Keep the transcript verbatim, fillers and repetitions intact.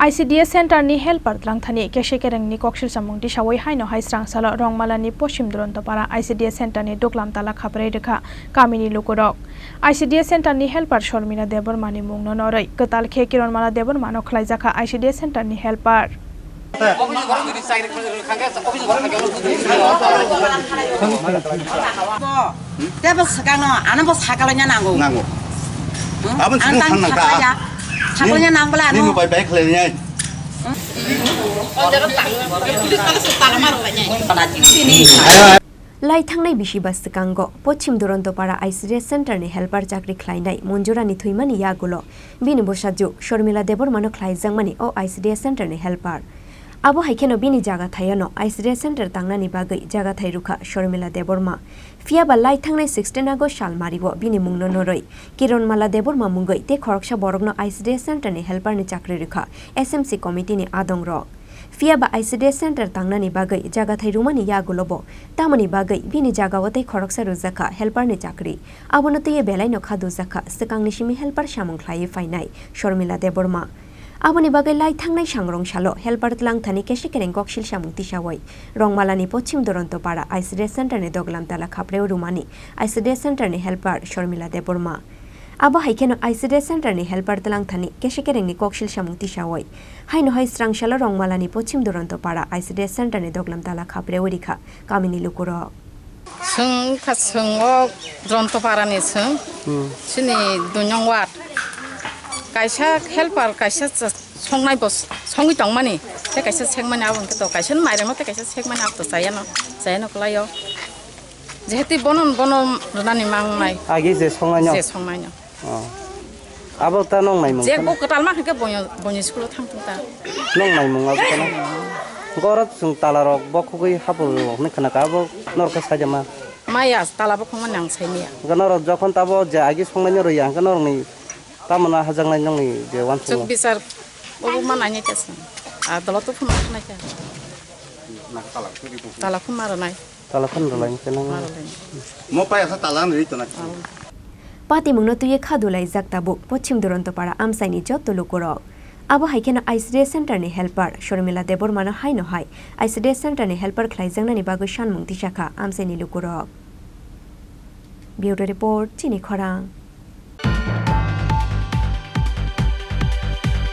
I C D S center ni helper tlangthani kese kereng ni koksil samung tisawi haino hai srang salo Rongmala ni Poschim Durontopara I C D S center ni duklam tala khaprwi rwkha kamini lukurok. I C D S center ni helper Shormila Debbarma ni mungno norwi kwtal khe Kironmala Debbarma no khlaijakha I C D S center ni helper. Tebo swkangno, ano bo sakalaina nango. Nango. Hmm? Aboni Ang swkang tang san nang ta. Sakalaina. Sakalaina nang bwla ano. Nini bai bai khlainai. Lai thangnai bisi ba swkango Poschim Durontopara I C D S center ni helper chakri khlainai Monjurani thwimani yagulo bini bwsajwk Shormila Debbarmano khlaijakmani o I C D S center ni helper. Abo hai kheno bini jaga thaiyano I C D S center tangnani bagwi jaga thai rwkha Shormila Debbarma. Phiya ba lai thangnai sixteen August sal mario bini mungno norwi Kironmala Debbarma mungwi tei khoroksa borokno I C D S center ni helper ni chakri rwkha S M C committee ni adongrok. Phiya ba I C D S center tangnani bagwi jaga thai rwmani yagulo bo tamoni bagwi bini jagao tei khoroksa rwjakha helper ni chakri. Abono twiwi belaino kha dujakha swkangni simi helper samung khlaiwi phainai Shormila Debbarma. Aboni bagwi lai thangnai sangrong salo helper tlangthani kese kereng koksil samung tisawi Rongmalani Poschim Durontopara I C D S center ni doglam tala khapreo rwmani I C D S center ni helper Shormila Debbarma. Abo hai kheno I C D S center ni helper tlangthani kese kereng ni koksil samung tisawi haino hai srang salo Rongmalani Poschim Durontopara I C D S center ni doglam tala khapreo rikha kamini lukurok. Chwng kha chwng o Durontopara ni chwng. Hmm. Chini dui nong ward. Kaisa helper, kaisa cha-, songnai bo s-, songwi tongmani. Tei kaisa sekmani abo hwnkhe to kaisa mairangno tei kaisa sekmani abo to chayano, chayano kwlaio. Jehetu bono, bono rwnani mangnai. Agi je songnaino? Je songnaino. Oh. Abo ta nong naimung Je kheno? Bo kwtal ma khe boyo, boyni school o thang thung ta. Nong naimung abo kheno? Gorok chwng tala rok bokhogwi hapor rok ni khna ka abo norok khe sai ma? Maya tala bokhok ma nang sai maya. Ga norok jokhon tabo je agi songnaino rwya hwnkhe norok ni tamo na hajaknai nongni je wansukmung? Chwk bichar obo ma nainai khe chwng. A dolo to phuma khnai khe. Tala phuma rwnai. Tala phano rwlaini khe nang. Mo pai asa tala ni rito na. Patimungno twiwi kha dulaijak tabuk Poschim Durontopara amchaini jotto lukurok. Abo hai kheno I C D S center ni helper Shormila Debbarmano haino hai I C D S center ni helper khlaijaknani bagwi sanmung tisakha amchaini lukurok. Bureau Report, Chini Khorang.